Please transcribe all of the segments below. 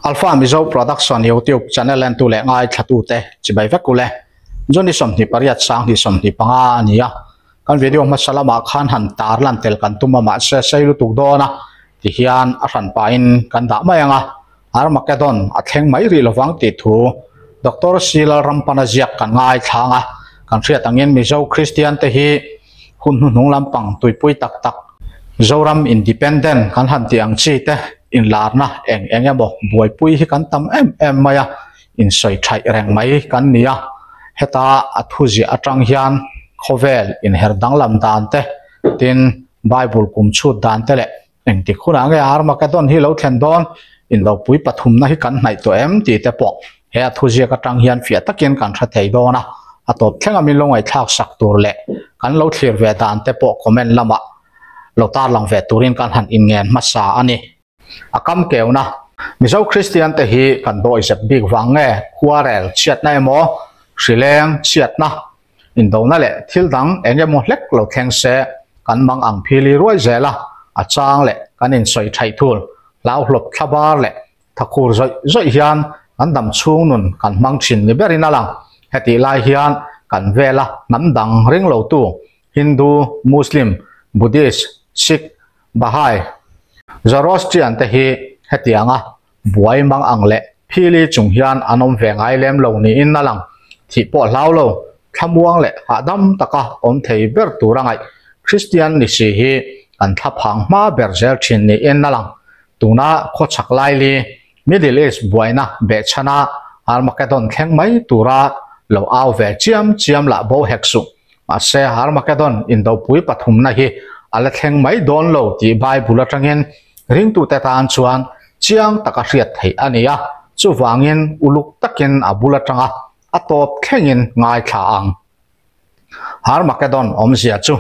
Alpha Mizo Production YouTube channel entu leh ngaithlatute chibai vek ule. June 28 2025 a ni a. Kan video hmasa lamah khan han tar lan tel kan tum a mahse sei lutuk dawn a ti hian a hran pahin kan dah mai ang a. Armageddon a thleng mai rih lovang tih thu Doctor C Lalrampana ziak kan ngaithlang a. Kan hriat angin Mizo Kristian te hi hun hnuhnung lampang tuipui tak tak Zoram Independent kan han tih ang chi te inlarna eng eng emaw buaipui hi kan tam em em mai a, insawi thaih reng mai kan ni a. Heta a thuziah atang hian khawvel inher danglam dan te, tin Bible kum chhut dan te leh Engtik hunah nge Armageddon hi lo thlen dawn? Indopui pathumna hi kan hnaih tawh em? tih te pawh he a thuziak atang hian fiah takin kan hre thei dawn a, a tawp thlenga min lo ngaihthlak sak tur leh kan lo thlir ve dan te pawh comment lamah lo tarlang ve turin kan han inngen hmasa a ni. A kam keuna, Mizo Kristian te hi kan dawihzep bik vang nge khuarel chhiatna emaw hrileng chhiatna Indona leh thil dang eng emaw hlek lo thleng se kan mang ang phili ruai zel a, a chang leh kan insawi thaih thul, hlauhlawp thlabar leh thakhur zawih zawih hian kan dam chhung nun kan hmang thin ni berin a lang. Hetih lai hian kan vela hnam dang ring lotu Hindu, Muslim, Buddhist, Sikh, Bahai, Zoroastrian te hi hetianga Buai mang ang leh phili chung hian an awm ve ngai lem lo niin a lang. Thih pawh hlau lo, thlamuang leh hahdam taka awm thei ber tur a ngaih. Kristian ni si hi kan thlaphang hma ber zel thin niin a lang. Tuna khawchhak laili, Middle East buaina behchhana Armageddon thleng mai tura lo au ve chiam chiam lah bo hek suh. Mahse, Armageddon indopui pathumna hi a la thleng mai dawn lo tih Bible atangin ringtute tan chuan chiang taka hriat theih a ni a, chuvangin uluk takin a bul atanga a tawp thlengin ngaithla ang. Armageddon awmzia chu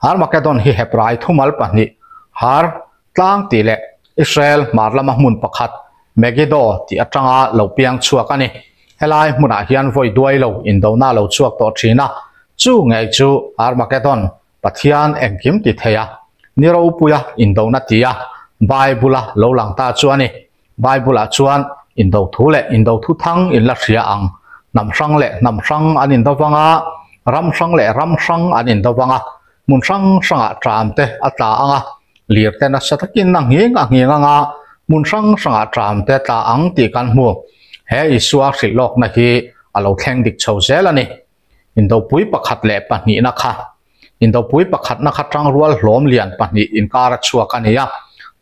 Armageddon hi Hebrai thumal pahnih Har, tlang tih leh Israel hmar lama hmun pakhat Megiddo tih atanga lo piang chhuak a ni. Helai hmunah hian vawi duai lo indona lo chhuak tawh thin a, chu ngei chu Armageddon, Pathian engkim ti thei a, ni ropuia indona tia Bible-a lo lang ta chu a ni. Bible-ah chuan indo thu leh indo thu thang in la hria ang, hnam hrang leh hnam hrang an indo vang a, ram hrang leh ram hrang an indo vang a, hmun hrang hrangah ṭam te a tla ang a, lir te nasa takin a nghing a nghing ang a, hmun hrang hrangah ṭam te a tla ang tih kan hmu. He Isua hrilh lawkna hi a lo thleng dik chho zel a ni. Indopui pakhat leh pahnihna kha Indopui pakhatna kha tangrual hlawm lian pahnih inkar a chhuak a ni a.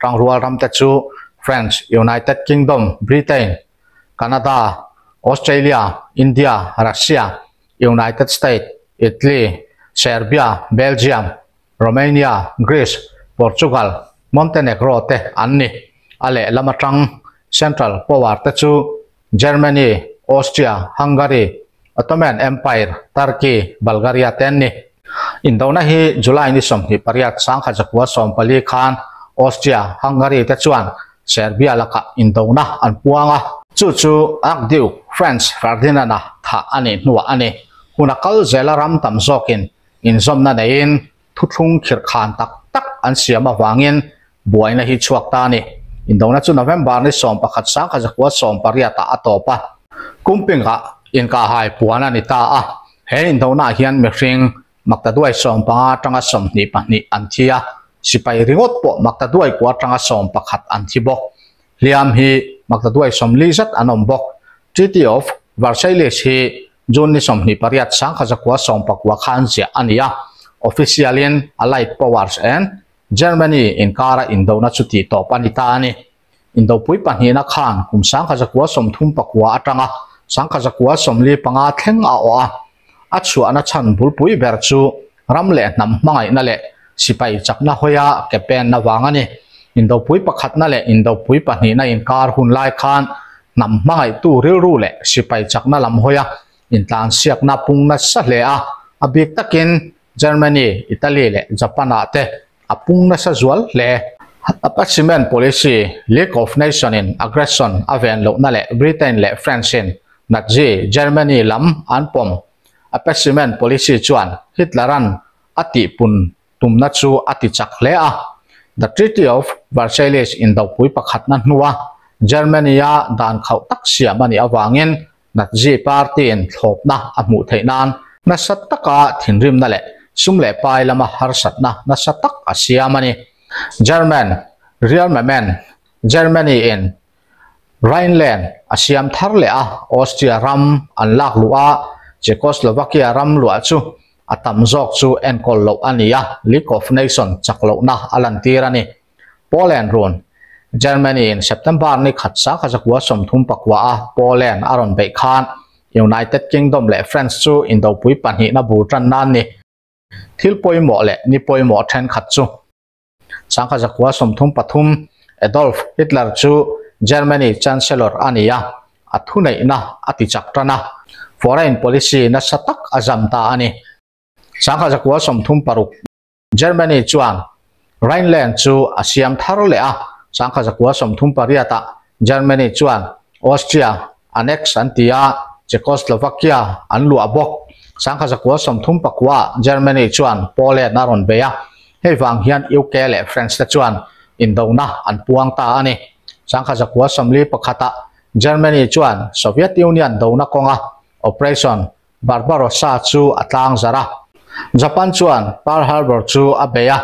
Tangrual ramte chu French, United Kingdom, Britain, Canada, Australia, India, Russia, United States, Italy, Serbia, Belgium, Romania, Greece, Portugal, Montenegro te an ni. A lehlam atang Central Power te chu Germany, Austria, Hungary, Ottoman Empire, Turkey, Bulgaria te an ni. Indona hi July ni 28 1914 khan Austria, Hungary te chuan Serbia lakah indona an puang a. Chu chu Archduke Franz Ferdinand-a thah a nih hnuah a ni. Hun a kal zela ram tam zawkin inzawmna neiin thuthlung khirhkhan tak tak an siam avangin buaina hi chhuak ta a ni. Indona chu November ni 11 1918 ah a tawp a. Kumpingah inkahhai puan a ni ta a. He indonaah hian mihring maktaduai 15 atanga 22 an thi a, sipai ringawt pawh maktaduai kua atanga 11 an thi bawk. Hliam hi maktaduai 40 zat an awm bawk. Treaty of Versailles hi June ni 28 1919 khan ziah a ni a, official-in Allied Powers and Germany inkara indona chu tih tawp a ni ta a ni. Indopui pahnihna khan kum 1939 atanga 1945 thleng a awh a, a chhuahna chhan bulpui ber chu ram leh hnam hmangaihna leh sipai chakna hawia ke penna vang a ni. Indopui pakhatna leh indopui pahnihna inkar hun lai khan hnam hmangaihtu rilru leh sipai chakna lam hawia intlansiakna pung nasa hle a, a bik takin Germany, Italy leh Japan-ah te a pung nasa zual hle. Appeasement policy, League of Nation-in aggression a ven lohna leh Britain leh France-in Nazi Germany lam an pawm. Appeasement policy chuan Hitler-a'n a tihpun tumna chu a ti chak hle a. The Treaty of Versailles indopui pakhatna hnua Germany-a dan khauh tak siam a nih avangin Nazi Party-in thlawpna a hmuh theih nan nasa taka thinrimna leh sum leh pai lama harsatna nasa tak a siam a ni. German Rearmament, Germany-in Rhineland a siam thar leh a, Austria ram an lak luh a, Czechoslovakia ram luah chu a tam zawk chu enkawl loh a ni a, League of Nations chak lohna a lantir a ni. Poland run, Germany-in September ni khat sangkha zakua 34 a Poland a rawn beih khan United Kingdom leh France chu indopui pahnihna bur tan nan ni. Thil pawimawh leh ni pawimawh thenkhat chu. 1933 Adolf Hitler chu Germany Chancellor a ni a, a thuneihna a ti chak tan a, foreign policy nasa tak a zam ta a ni. 1936 Germany chuan Rhineland chu a siam thar leh a, 1938 ah Germany chuan Austria annex an ti a, Czechoslovakia an luah bawk. 1939 ah Germany chuan Poland a rawn bei a, hei vang hian UK leh France te chuan indona an puang ta a ni. 1941 ah Germany chuan Soviet Union dona kawnga Operation Barbarossa chu a tlang zarh a. Japan chuan Pearl Harbor chu a bei a,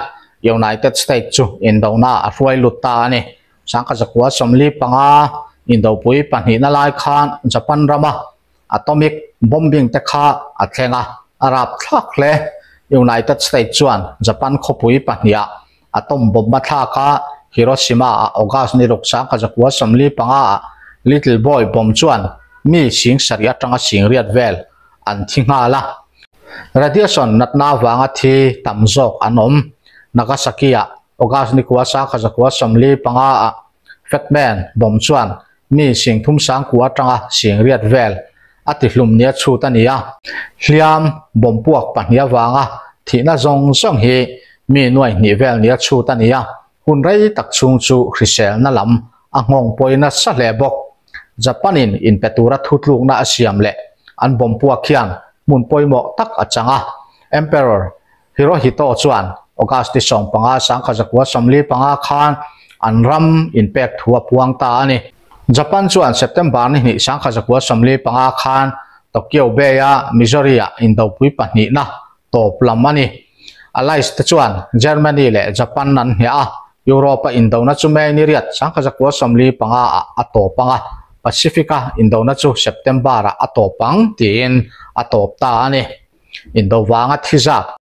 United States chu indona a hruai lut ta a ni. 1945 indopui pahnihna lai khan Japan rama atomic bombing te kha a thleng a, a rapthlak hle. United States chuan Japan khawpui pahniha atom bomb a thlak a, Hiroshima-ah August ni ruk 1945-ah Little Boy bomb chuan mi sing sarih atanga sing riat vel an thi nghal a. Radiation natna avanga thi tam zawk an awm. Nagasaki-ah August ni kua 1945-ah Fat Man bomb chuan mi sing thum sang kua atanga sing riat vel a ti hlum nia chhut a ni a. Hliam bomb puak pahnih avanga thihna zawng zawng hi mi nuai hnih vel nia chhut a ni a. Hun rei tak chhung chu hriselna lam a nghawng pawi nasa hle bawk. Japan-in inpe tura thutlukna a siam leh an bomb puak hian hmun pawimawh tak a chang a. Emperor Hirohito chuan August ni 15 1945 khan an ram inpek thu a puang ta a ni. Japan chuan September ni hnih 1945 khan Tokyo Bay-a Missouri-ah indopui pahnihna tawp lam a ni. Allies te chuan Germany leh Japan an hniah a, Europe-a indona chu May ni riat 1945-ah a tawp ang a, Pacific-a indona chu September-ah a tawp ang tiin a tawp ta a ni. Indo vanga thi zat.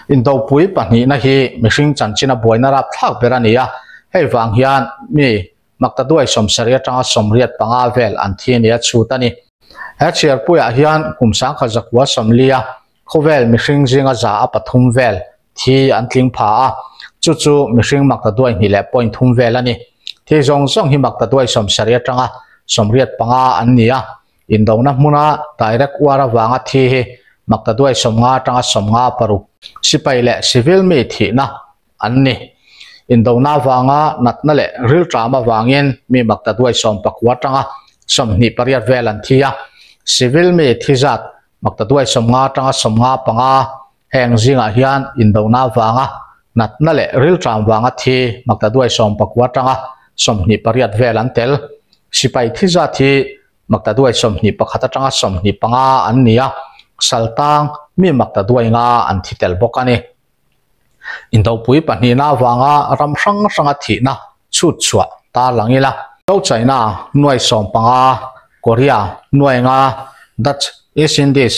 Indopui pahnihna hi mihring chanchina buaina rapthlak ber a ni a, hei vang hian mi maktaduai 70 atanga 85 vel an thi a ni a chhut a ni. He chhiarpuiah hian kum 1940 a khawvel mihring zinga za a pathum vel thi an tling pha a, chu chu mihring maktaduai hnih leh point thum vel a ni. Thi zawng zawng hi maktaduai 70 atanga 85 an ni a, Indona hmuna direct war avanga thi hi maktaduai 50 atanga 56 sipai leh civil mi thihna an ni. Indona avanga natna leh rilṭam avangin mi maktaduai 19 atanga 28 vel an thi a, civil mi thi zat maktaduai 50 atanga 55 heng zingah hian indona avanga natna leh rilṭam vanga thi maktaduai 19 atanga 28 vel an tel. Sipai thi zat hi maktaduai 21 atanga 25 an ni a, saltang mi maktaduai nga an thi tel bawk a ni. Indopui pahnihna avanga ram hrang hranga thihna chhut chhuah tarlang ila. China nuai 15, Korea nuai nga, Dutch East Indies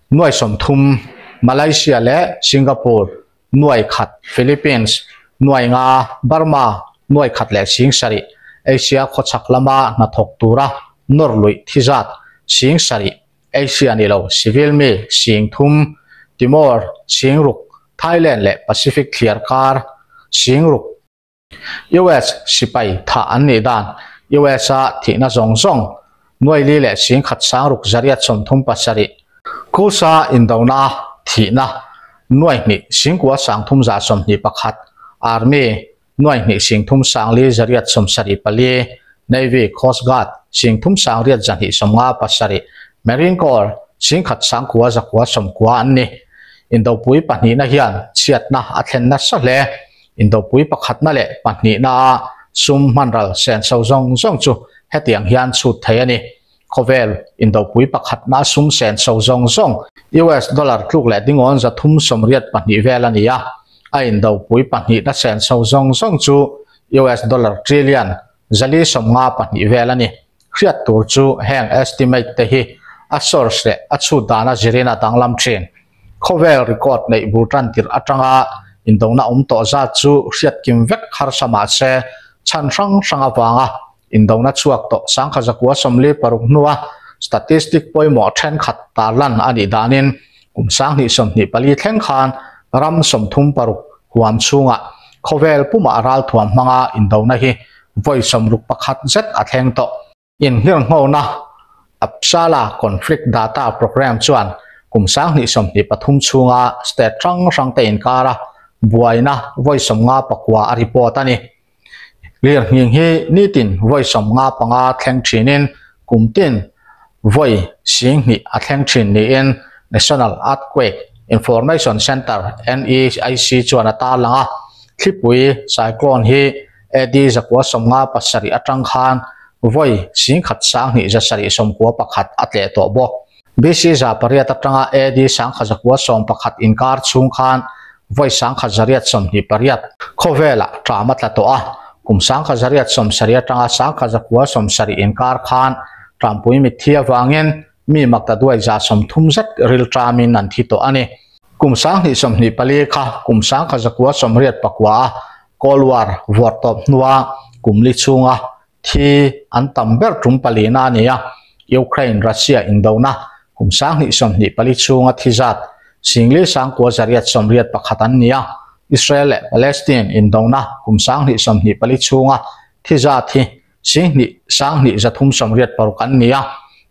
nuai 30, Malaysia leh Singapore nuai khat, Philippines nuai nga, Burma nuai khat leh sing sarih, Asia khawchhak lama hnathawk tura nawr luih thi zat sing sarih, Asia ni lo civil mi sing thum, Timor sing ruk, Thailand leh Pacific thliar kar sing ruk. US sipai tha an nih dan US a thihna zawng zawng nuai li leh sing khat sang ruk zariat 37, Kusa indona a thihna nuai hnih sing kua sang thum za 21, Army nuai hnih sing thum sang li zariat 74, Navy Coast Guard sing thum sang riat zahnih 57, Marine Corps sing khat sang kua zakua 90 an ni. Indopui pahnihna hian chhiatna a thlenna sa hle. Indopui pakhatna leh pahnihna a Sum hmanral senso zawng zawng chu hetiang hian chhut thei a ni. Khawvel indopui pakhatna sum senso zawng zawng US dollar tluk leh dingawn 382 vel a ni a. A indopui pahnihna senso zawng zawng chu US dollar trillion 452 vel a ni. Hriat tur chu heng estimate te hi a source leh a chhut dana zirin a danglam thin. Khawvel record neih bul tan tirh atanga indona awm tawh zat chu hriat kim vek harsa mahse chhan hrang hrang avanga indona chhuak tawh 1946 hnua statistic pawimawh thenkhat tarlan a nih danin kum 2024 thleng khan ram 36 huam chhungah khawvel puma ral thuam hmanga indona hi vawi 61 zet a thleng tawh. Innghirnghona Uppsala Conflict Data Programme chuan kum 2023 chhunga state hrang hrang te inkara buaina vawi 59 a report a ni. Lirnghing hi nitin vawi 95 thleng thinin kum tin vawi 20 a thleng thin niin National Earthquake Information Center NEIC chuan a tarlang a. Thlipui cyclone hi AD 957 atang khan vawi 10,291 a tleh tawh bawk. BC 800 atanga AD 1911 inkar chhung khan vawi 1128 khawvela ṭam a tla tawh a. Kum 1970 atanga 1970 inkar khan ṭampui mitthi awangin mi makta duai 30 zet ril ṭamin an thi tawh a ni. Kum 2024 kha kum 1989 a Cold War vuar tawp hnua kum li chhunga thi an tam ber tum palina a ni a. Ukraine Russia indona kum 2024 chhunga thi zat singli 9,881 an ni a. Israel leh Palestine indona kum 2024 chhunga thi zat hi 2,236 an ni a.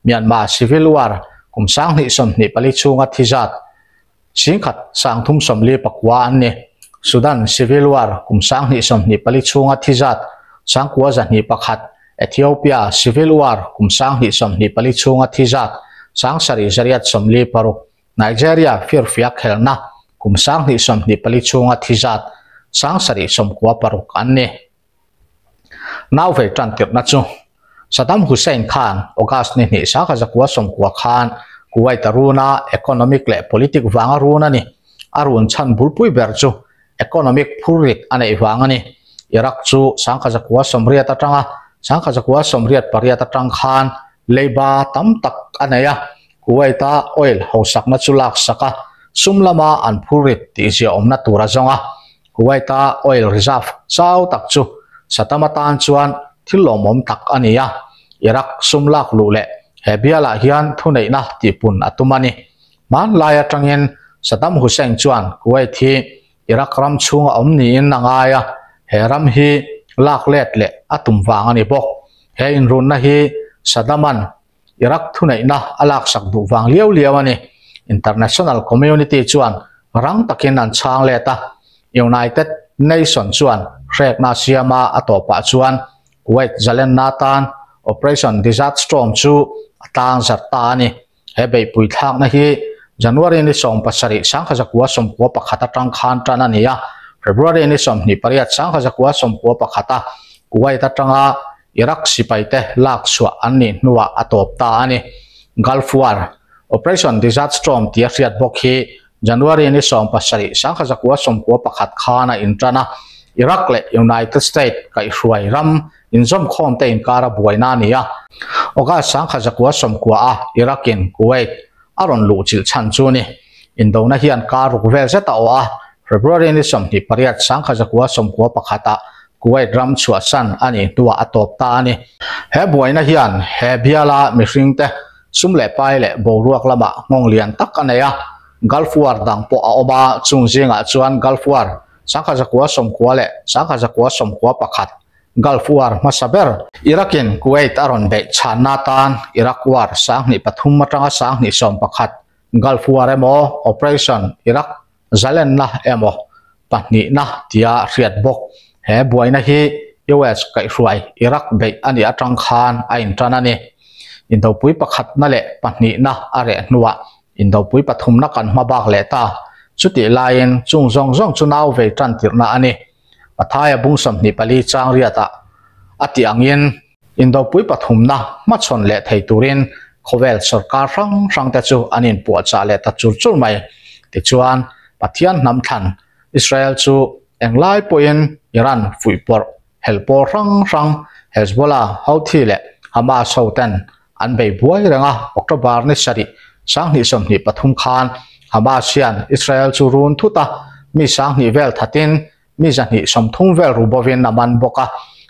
Myanmar Civil War kum 2024 chhunga thi zat 1,349 an ni. Sudan Civil War kum 2024 chhunga thi zat 9,201. Ethiopia Civil War kum 2024 chhunga thi zat 7,846. Nigeria firfiak khelna kum 2024 chhunga thi zat 796 an ni. Nau vei tan tirhna chu Saddam Hussein khan August ni hnih 1990 khan Kuwait a runa economic leh politic wanga run a ni. A run chhan bulpui ber chu economic phurrit a neih wang a ni. Iraq chu 1980 atanga 1988 atang khan leiba tam tak a nei a. Kuwait a oil hosakna chu lak saka sum lama an phurrit tih zia awmna tur a zawnga. Kuwait a oil reserve chau tak chu Saddam atan chuan thil lawmawm tak a ni a. Iraq sum lak luh leh he bialah hian thuneihna tihpun a tum a ni. Hmanlai atangin Saddam Hussein chuan Kuwait hi Iraq ram chhunga awm niin a ngai a. He ram hi lak let leh a tum wang a ni bawk. He inrunna hi Saddaman Iraq thuneihna a lak sak duh wang liau liau a ni. International community chuan rang takin an chhang let a. United Nation chuan hrekna siama a tawpah chuan Kuwait zalenna tan Operation Desert Storm chu a tlang zar ta a ni. He beihpui thlakna hi January ni 17 1991 atang khan tan a ni a. February ni 28 1991 a Kuwait atanga Iraq sipai te lak chhuah an nih hnuah a tawp ta a ni. Gulf War Operation Desert Storm tia hriat bawk hi January ni 17 1991 khan a intan a. Iraq leh United States kaihhruai ram inzawm khawm te inkara buaina a ni a. August 1990 a Iraq in Kuwait a rawn luh chilh chhan chu ni. Indona hian kar ruk vel zet a aw a. February ni 28 1991 a Kuwait ram chhuah san a nih hnuah a tawp ta a ni. He buaina hian he biala mihring te sum leh pai leh boruak lama nghawng lian tak a nei a. Gulf War dang pawh a awm a, chung zingah chuan Gulf War 1990 leh 1991 Gulf War hmasa ber. Iraq in Kuwait a rawn beih chhanna tan Iraq War 2003 atanga 2011 Gulf War emaw Operation Iraq zalenna emaw pahnihna tia hriat bawk. He buaina hi US kaihhruai Iraq beih a nih atang khan a intan a ni. Indopui pakhatna leh pahnihna a reh hnuah indopui pathumna kan hma bak leh ta. Chutih laiin chung zawng zawng chu nau vei tan tirhna a ni. Pathaya bung 24 chang riatah a tih angin Indopui pathumna hmachhawn leh thei turin khawvel sorkar hrang hrangte chu an inpuahchah leh ta chur chur mai. Tichuan, Pathian hnam thlan Israel chu englai pawhin Iran fuihpawrh hel pawl hrang hrang Hezbollah, Houthi leh Hamas ho ten an bei buai reng a. October ni sarih 2023 khan Hamas hian Israel chu run thut a, mi 2000 vel thatin Mi 230 vel ru bovin a man bawk a,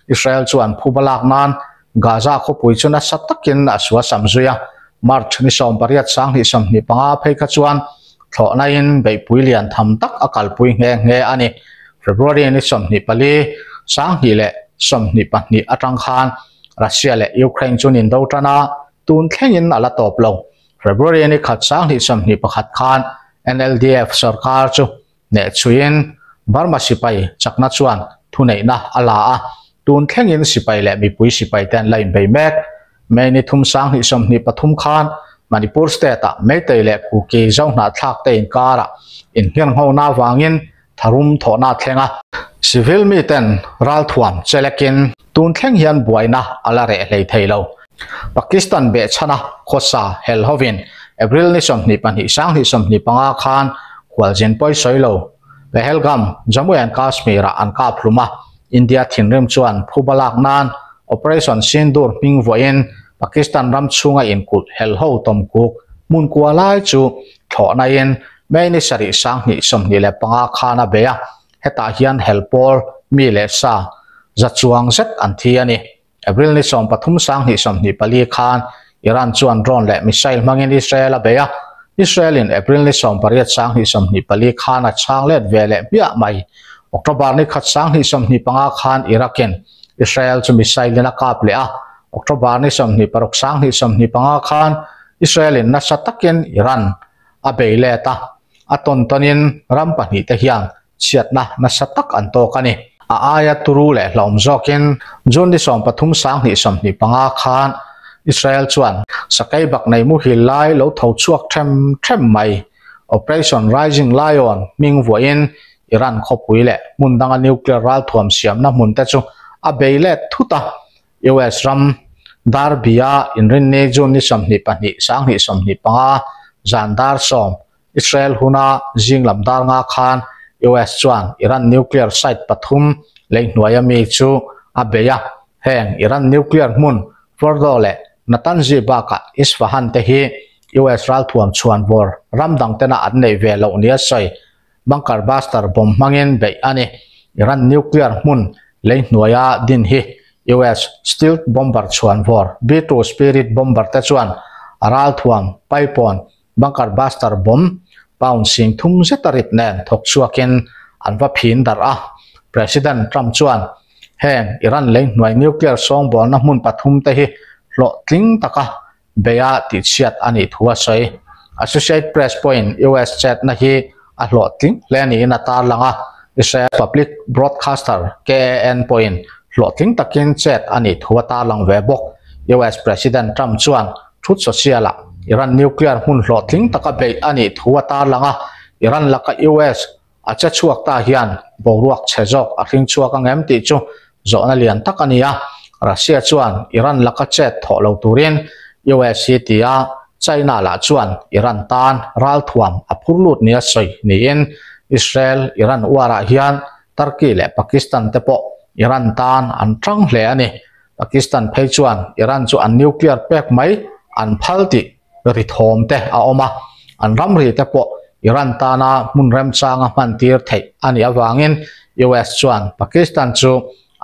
Israel chuan phuba lak nan Gaza khawpui chu nasa takin a suasam zui a. March ni 18 2025 phei kha chuan thlawhnain beihpui lian tham tak a kalpui nghe nghe a ni. February ni 24 2022 atang khan Russia leh Ukraine chu nin do tan a, tun thlengin a la tawp lo. February ni 1 2021 khan NLDF sorkar chu Hneh chhuiin Burma sipai chakna chuan thuneihna a la a, tun thlengin sipai leh mipui sipai te an la inbei mek. May ni thum 2023 khan Manipur state-ah Meitei leh Kuki zohnahthlak te inkarah innghenghona avangin tharum thawhna a thleng a. Civil miten ralthuam chelekin tun thleng hian buaina a la reh hlei thei lo. Pakistan behchhana khawsa hel hovin April ni 22 2025 khan khualzin pawi sawi lo Pahalgam, Jammu and Kashmir-ah an kap hlum a, India thinrim chuan phuba lak nan Operation Sindoor hming vuahin Pakistan ram chhunga inkulh hel ho tawmkuk hmun kua lai chu thlawhnain May ni sarih 2025 khan a bei a, hetah hian hel pawl mi leh sa za chuang zet an thi a ni. April ni 13 2024 khan Iran chuan drone leh missile hmangin Israel a bei a, Israel in April ni 18 2024 khan a chhang let ve leh hmiah mai. October ni 1 2025 khan Iraq in Israel chu missile in a kap leh a, October ni 26 2025 khan Israel in nasa takin Iran a bei let a, a tawn tawnin ram pahnih te hian chhiatna nasa tak an tawk a ni. A aia turu leh hlawm zawkin June ni 13 2025 khan Israel chuan sakei bak nei muhil lai lo tho chhuak them them mai Operation Rising Lion hming vuahin Iran khawpui leh hmun danga nuclear ralthuam siamna hmun te chu a bei let thut a. US ram Derby-a inrinni June ni 22 2025 zan dar 10 Israel huna zing lam dar nga khan US chuan Iran nuclear site pathum lei hnuaia mi chu a bei a. Heng Iran nuclear hmun Fordow leh Natanz bakah Isfahan te hi US ralthuam chhuan vawr ram dang tena an nei ve loh nia sawi Bunker buster bomb hmangin beih a ni. Iran nuclear hmun lei hnuaia din hi US stealth bomber chhuan vawr B-2 Spirit bomber te chuan a ralthuam, paipawn, bunker buster bomb pound sing thum zeta rit nen thawk chhuakin an va phin darh a. President Trump chuan heng Iran lei hnuai nuclear sawngbawlna hmun pathum te hi hlawhtling taka beia tihchhiat a nih thu a sawi. Associate Press pawhin US chetna hi a hlawhtling hle niin a tarlang a, Israel public broadcaster KAN pawhin hlawhtling takin chet a nih thu a tarlang ve bawk. US President Trump chuan Truth Social-ah Iran nuclear hmun hlawhtling taka beih a nih thu a tarlang a, Iran laka US A che chhuak ta hian boruak chhe zawk a hring chhuak ang em tih chu zawhna lian tak a ni a. Russia chuan Iran laka chet thawh lo turin US hi ti a, China lah chuan Iran tan ralthuam a phur lut nia sawi niin Israel Iran uarah hian Turkey leh Pakistan te pawh Iran tan an tang hle a ni. Pakistan phei chuan Iran chu an nuclear pek mai an phal tih ri thawm te a awm a, an ramri te pawh Iran tana hmun remchanga hman tir theih a nih avangin US chuan Pakistan chu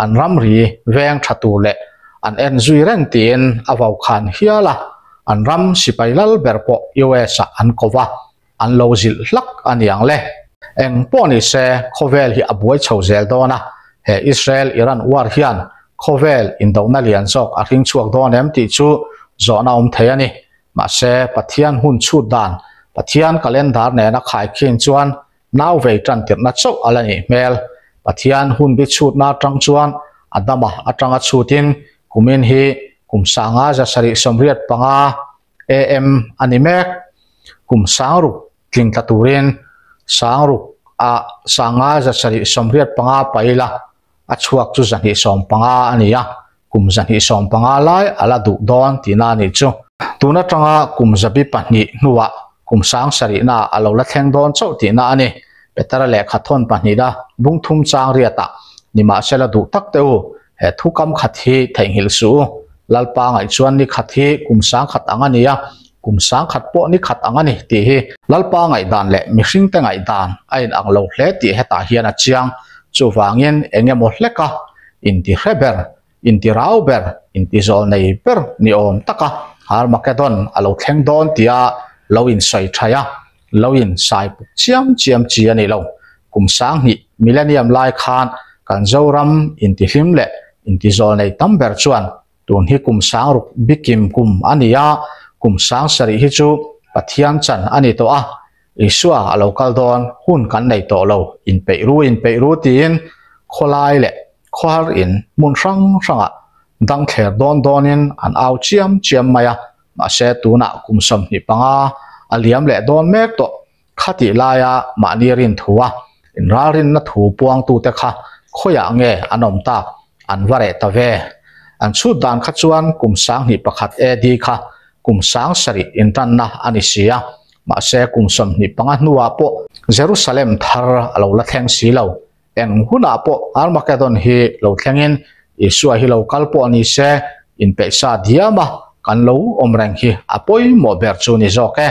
an ramri veng tha tur leh an en zui reng tiin a vau khan hial a, an ram sipai lal ber pawh US ah an ko va, an lo zilh hlak a ni ang le. Eng pawh ni se khawvel hi a buai chho zel dawn a, he Israel-Iran war hian khawvel indona lian zawk a hring chhuak dawn em tih chu zawhna awm thei a ni. Mahse, Pathian hun chhut dan, Pathian calendar nena khaikhin chuan nau vei tan tirhna chauh a la nih hmel. Pathian hun bi chhutna atang chuan Adama atanga chhutin kumin hi kum 1985 AM a ni mek. Kum sangruk tling tla turin sangruk ah 1985 paila a chhuak chu 215 a ni a. Kum 215 lai a la duh dawn tihna a nih chu. Tun atanga kum 200 hnuah kum 7000 a lo la thleng dawn chauh tihna a ni. Petera lehkha thawn pahnihna bung thum chang riatah nimahsela duh tak teh u, he thu kam khat hi theihnghilh suh u. Lalpa ngaih chuan ni khat hi kum 1000 ang a ni a, kum 1000 pawh ni khat ang a ni tih hi Lalpa ngaihdan leh mihringte ngaihdan a inang lo hle tih hetah hian a chiang. Chuvangin eng emaw hleka inti hre ber, inti rau ber, inti zawl nei ber ni awm taka Armageddon a lo thleng dawn tia lo insawi thaih a, lo in sai puk chiam chiam chi a ni lo. Kum 2000 millennium lai khan kan Zoram inti hlim leh inti zawl nei tam ber chuan tun hi kum 6000 bikim kum a ni a, kum 7000 hi chu Pathian chan a ni tawh a, Isua a lo kal dawn hun kan nei tawh lo, inpeih ru inpeih ru tiin khawlai leh khawhar in hmun hrang hrangah dang thler dawn dawnin an au chiam chiam mai a, mahse tunah kum 25 a liam leh dawn mek tawh. Khatih laia mahni rin thu a, inralrinna thu puangtute kha khawiah nge an awm tak, an va reh ta ve. An chhut dan kha chuan kum 2001 AD kha kum 7000 intanna a ni si a, mahse kum 25 hnuah pawh Jerusalem thar a lo la thleng si lo. Eng hunah pawh Armageddon hi lo thlengin Isua hi lo kal pawh ni se, inpeihsa diama kan lo awm reng hi a pawimawh ber chu ni zawk e.